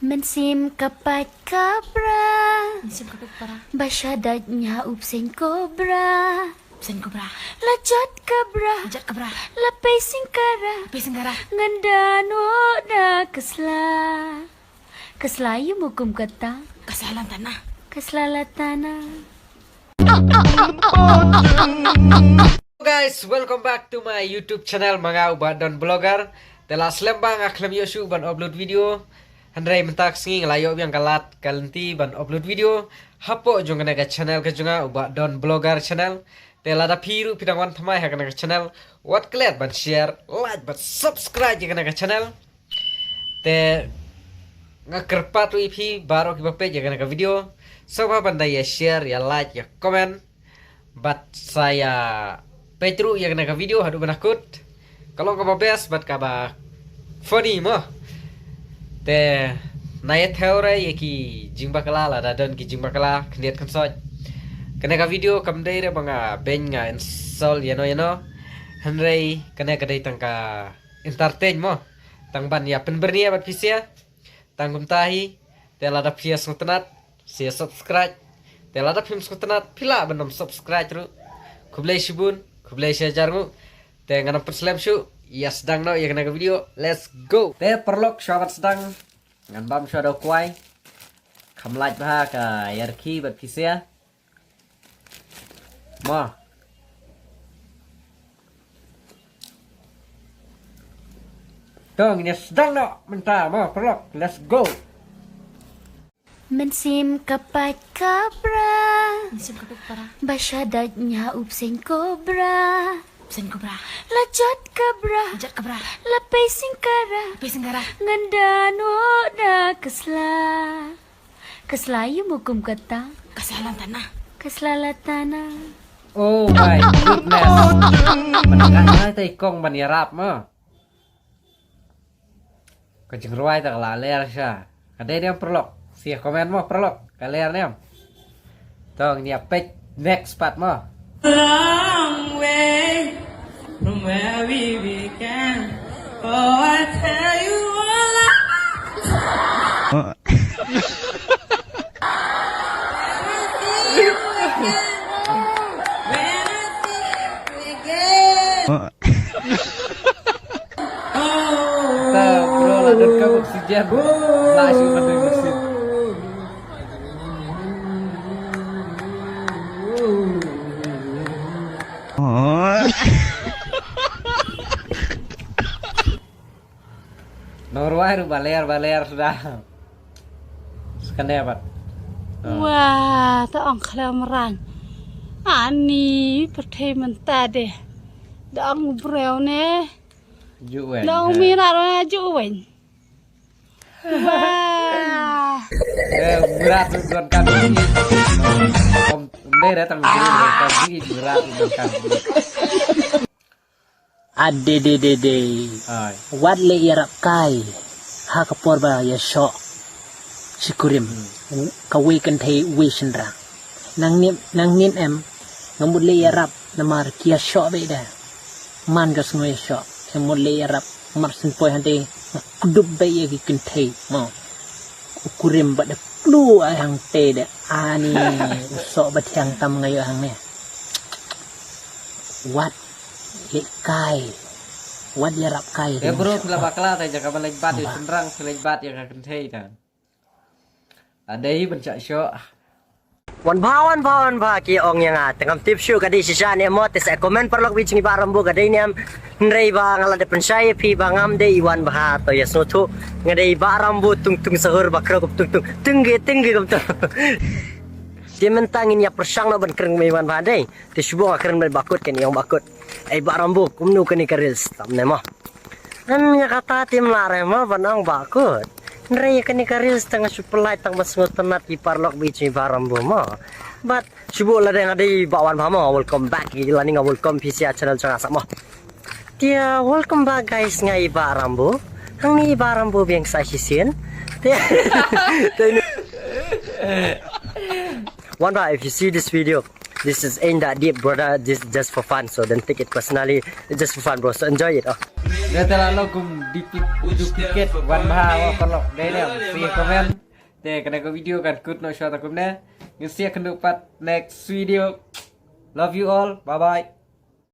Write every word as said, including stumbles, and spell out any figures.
Mynsiem ka pait ka bra. Mynsiem ka pait ka bra. Ba shadait nia u bseiñ kobra. Bseiñ kobra. La jot ka bra. Jot ka bra. La pei singkara. Pei singkara. Ngan da noh da ka sla. Ka sla ïa mu kum kata. Ka sla lantana. Ka sla lantana. Guys, welcome back to my YouTube channel, ma nga u Bah Don Vlogger. Te la slem ba nga khlem ïoh shuh ban upload video. Hynrei mynta ka sngi nga la ïoh biang ka lad ka lynti ban upload video hapoh jong kane ka channel ka jong nga, u Bah Don Vlogger channel. Te lada phi ruh phi dang wan thymmai ha kane ka channel, wat klet ban share, like bad subscribe ïa kane ka channel. Te nga kyrpad ruh ïa phi baroh kiba peit ïa kane ka video, sngewbha ban da ïa share, ïa like, ïa comment bad sa ïa peit ruh ïa kane ka video haduh ba na kut. Ka long kaba best bad kaba funny mo. Te na ïa thew re ïa ki jingbakla, lada don ki jingbakla khyndiat khynsoit. Kane ka video kam dei re ba nga beiñ, nga insult ïano ïano. Hynrei kane ka dei tang ka entertain mo, tang ban ïa pynbyrngia bad phi sha. Tang kumta hi. Te lada phi ïa sngewtynnat, sa ïa subscribe. Te lada phim sngewtynnat, phi lah ban ym subscribe ruh. Khublei shibun, khublei shihajar nguh. Te ngan ym pynslem shuh, ïa sdang noh ïa kane ka video. Let's go. Te paralok, shuwa ban sdang, ngan bam shuwa da u kwai. Kham lait bha ka ïarkhie bad phi sha. Mo. To ngin ïa sdang noh mynta mo paralok. Let's go. Mynsiem ka pait ka bra. Mynsiem ka pait ka bra. Ba shadait nia u bseiñ kobra. Bseiñ kobra. La jot ka bra. Jot ka bra. La pei singkara. Pei singkara. Ngan da noh da ka sla. Ka sla ïa mu kum kata. Ka sla lantana. Ka sla lantana. Oh my goodness. Mynta ka ngai tai kong ban ïarap mo. Ka jingrwai ta ka la ler sha. Ka dei ne em paralok? Sa comment mo paralok. Ka ler ne em? To ngin ïa peit next part mo. Long way from where we began. Oh, I tell you all I Ta bro la donkam oksigen. La shu ka dei mesin. Nongrwai ruh ba ler ba ler suda. Skane pat. Wah, ta ong khlem rang. Ani pyrthei mynta de. Da ong briew ne. Ju wen. Da ong mira ro ju wen. Wah. Eh, berat tu tuan kami. Kom dei datang diri kami berat tu tuan kami. Ade de de de. Ai. Wat leh ïarap kai. Ha ka por ba ïashoh shi kurim. Hmm. Kawei kynthei wei shynrang. Nang nim, nang nim em. Nga mut leh ïarap namar ki ïashoh beit de. Man ka sngew ïashoh. Nga mut leh ïarap. Mar syn poi hangtei. Nga kdup beit ïa ki kynthei. Mo. U kurim bad de plu ai hangtei de. Ani. U soh bad thiang tam nga ïoh hangne. Wat leh kai. Wat ïarap kai. Eh bro, phi la bakla ta jaka ba leh bat ïa shynrang, phi leh bat ïa ka kynthei ta. Adei ban chah shoh. Wan bha, wan bha, wan bha ki ong ïa nga. Te ngam tip shuh ka dei shisha ne mo, te sa comment paralok bad jong i Bah Rambo ka dei ne em. Hynrei ba nga la dep pynshai ïa phi ba ngam dei i wan bha, to ïa sngewthuh. Nga dei i Bah Rambo tung tung sahur ba khrong kum tung tung. Tung ge, tung ge kum tung. Te mynta ngin ïa pyrshang noh ban kren mei wan bha dei. Te shu buh nga kren mei bakut, kane ong bakut. Ei Bah Rambo, kumno kane ka reels tam ne mo. Em ïa kata te mla re mo ban ong bakut. Hynrei ïa kane ka reels tang shu pynlait tang ba sngewtynnat ki paralok bad jong i Bah Rambo mo. Bad shu buh lada nga dei Bah Wan Bha mo, welcome back. Ïa lani nga welcome phi sha channel jong nga sa mo. Tia, welcome back guys, nga i Bah Rambo. Hangne i Bah Rambo biang sa shisien. Tia. Wan Bha, if you see this video, This is in that deep, brother. This is just for fun, so don't take it personally. It's just for fun, bro. So enjoy it. Oh. Dei te la long kum dupli- duplicate wan bha wa kolok dei ne. See comment. Te kane ka video kan kut noh shwa ta kumne. Ngin see ïa kynduh pat next video. Love you all. Bye bye.